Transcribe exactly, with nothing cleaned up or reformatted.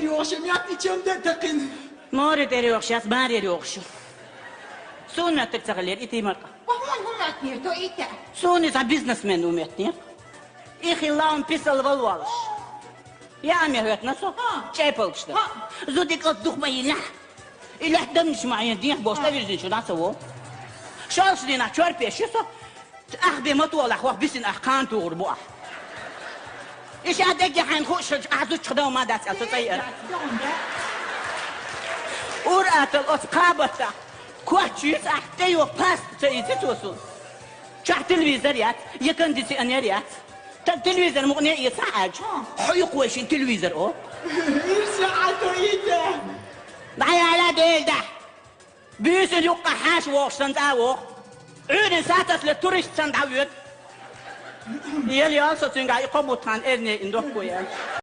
Йохуш, мят ичем де такин. Море тӀера йохуш яц, барера йохуш. Суна меттиг ца хилира, и тимар. Ва хӀун, хӀун меттнер, то итя? Суна иза бизнесмен ву меттнер. И хилла он писал вал волуш. Я ами хӀоьттина со? ХӀа. ЧӀепалгаш дан. ХӀа. Зудик от дух ма йилла. И лаьтта дамнаш ма йина, дехьа бохуш, ХӀа. ТӀавирзинчу нацаво. Шолш дийнахь чорпеш ю со. Ах бен ма толахь, хӀокху бисина ах кхана тухур бу ахь. И ша дегге хьайна хууш хилча, ахь зудчух дов ма дац аьлла, со цӀа яра. Ур атал оцу кхабаттахь. Коч юьйцу ахь, тӀе йоху паста ца ийци цо суна. Чохь телевизор яц, я кондиционер яц. Таг телевизор мукъане а эца аьлча, хьо юкъа вай шин телевизор, о? Ирша хьан тоийта? ДӀаяла Дела дахь! Буьйсанна юккъахь хьаша вогӀуш санна цӀа а вогӀу. Ӏуьйранна сацасле турист санна дӀавоьду. Ел йол со цуьнга и кхо бутт хан эрне ин доккху ян.